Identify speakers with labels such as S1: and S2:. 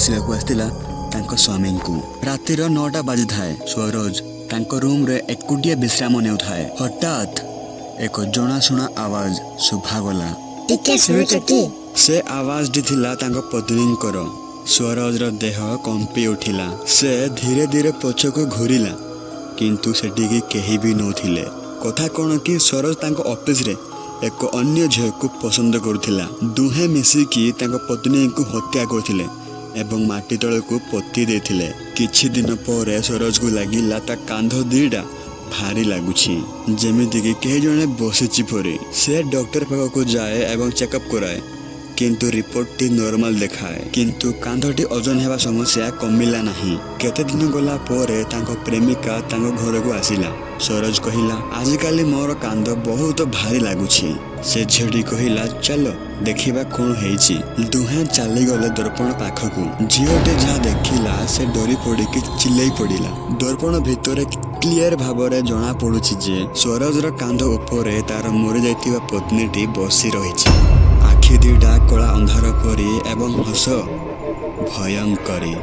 S1: ମିଶିବାକୁ ଆସିଥିଲା ତାଙ୍କ ସ୍ୱାମୀଙ୍କୁ। ରାତିର 9ଟା ବାଜିଥାଏ। ସରୋଜ ତାଙ୍କ ରୁମରେ ଏକୁଟିଆ ବିଶ୍ରାମ ନେଉଥାଏ। ହଠାତ୍ ଏକ ଜଣାଶୁଣା ଆୱାଜ ଶୁଭାଗଲା।
S2: ଟିକେ ଶୁଣୁଛ କି?
S1: ସେ ଆୱାଜଟି ଥିଲା ତାଙ୍କ ପତ୍ନୀଙ୍କର। ସ୍ୱରଜର ଦେହ କମ୍ପି ଉଠିଲା। ସେ ଧୀରେ ଧୀରେ ପଛକୁ ଘୁରିଲା, କିନ୍ତୁ ସେଠିକି କେହି ବି ନଥିଲେ। କଥା କ'ଣ କି, ସରୋଜ ତାଙ୍କ ଅଫିସରେ ଏକ ଅନ୍ୟ ଝିଅକୁ ପସନ୍ଦ କରୁଥିଲା। ଦୁହେଁ ମିଶିକି ତାଙ୍କ ପତ୍ନୀଙ୍କୁ ହତ୍ୟା କରିଥିଲେ ଏବଂ ମାଟି ତଳକୁ ପୋତି ଦେଇଥିଲେ। କିଛି ଦିନ ପରେ ସରୋଜକୁ ଲାଗିଲା ତା କାନ୍ଧ ଦିଟା ଭାରି ଲାଗୁଛି, ଯେମିତିକି କେହି ଜଣେ ବସିଛି ପରି। ସେ ଡକ୍ଟର ପାଖକୁ ଯାଏ ଏବଂ ଚେକଅପ୍ କରାଏ, କିନ୍ତୁ ରିପୋର୍ଟଟି ନର୍ମାଲ ଦେଖାଏ। କିନ୍ତୁ କାନ୍ଧଟି ଓଜନ ହେବା ସମସ୍ୟା କମିଲା ନାହିଁ। କେତେ ଦିନ ଗଲା ପରେ ତାଙ୍କ ପ୍ରେମିକା ତାଙ୍କ ଘରକୁ ଆସିଲା। ସରୋଜ କହିଲା, "ଆଜିକାଲି ମୋର କାନ୍ଧ ବହୁତ ଭାରି ଲାଗୁଛି।" ସେ ଝିଅଟି କହିଲା, "ଚାଲ ଦେଖିବା କ'ଣ ହେଇଛି।" ଦୁହେଁ ଚାଲିଗଲେ ଦର୍ପଣ ପାଖକୁ। ଝିଅଟି ଯାହା ଦେଖିଲା, ସେ ଡରି ପଡ଼ିକି ଚିଲେଇ ପଡ଼ିଲା। ଦର୍ପଣ ଭିତରେ କ୍ଲିୟର ଭାବରେ ଜଣା ପଡୁଛି ଯେ ସରୋଜର କାନ୍ଧ ଉପରେ ତାର ମରିଯାଇଥିବା ପତ୍ନୀଟି ବସି ରହିଛି। ଆଖି ଦିଟା କଳା ଅନ୍ଧାର ପରି ଏବଂ ହସ ଭୟଙ୍କରୀ।